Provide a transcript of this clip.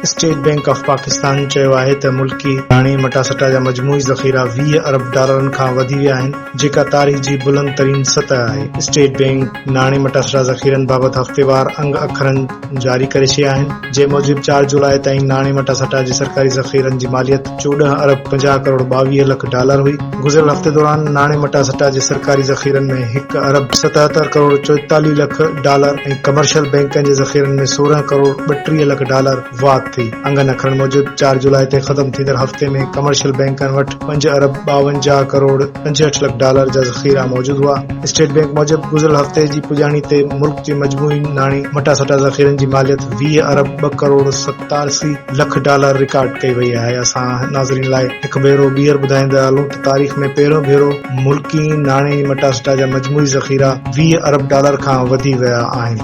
State bank of Pakistan چيو آهي ته ملڪي ناڻي مٽاسٽا جا مجموعي ذخيرا 20 ارب ڊالرن کان وڌي ويا آهن، جيڪا تاريخ جي بلند ترين سطح آهي. اسٽيٽ بئنڪ ناڻي مٽاسٽا ذخيرن بابت هفتيوار انگ اکرن جاري ڪري ڇڏيا آهن، جنهن موجب چار جولاء تائين ناڻي مٽاسٽا جي سرڪاري ذخيرن جي ماليت 14 ارب 50 ڪروڙ 22 لک ڊالر هئي. گذريل هفتي دوران ناڻي مٽاسٽا جي سرڪاري ذخيرن ۾ هڪ ارب 77 ڪروڙ 44 لک ڊالر ۽ ڪمرشل بئنڪن جي ذخيرن ۾ 16 ڪروڙ 32 لک ڊالر واڌ ٿي. انگن اکرن موجب چار جولاء تي ختم ٿيندڙ هفتي ۾ ڪمرشل بئنڪن وٽ پنج ارب 52 ڪروڙ 65 لک ڊالر جا ذخيرا موجود هئا. اسٽيٽ بئنڪ موجب گذريل هفتي جي پڄاڻي تي ملڪ جي مجموعي ناڻي مٽاسٽا ذخيرن جي ماليت 20 ارب ٻه ڪروڙ 87 لک ڊالر رڪارڊ ڪئي وئي آهي. اسان ناظرين لاء هڪ ڀيرو ٻيهر ٻڌائيندا هلون ته تاريخ ۾ پهريون ڀيرو ملڪي ناڻي مٽاسٽا جا مجموعي ذخيرا 20 ارب ڊالر کان وڌي ويا آهن.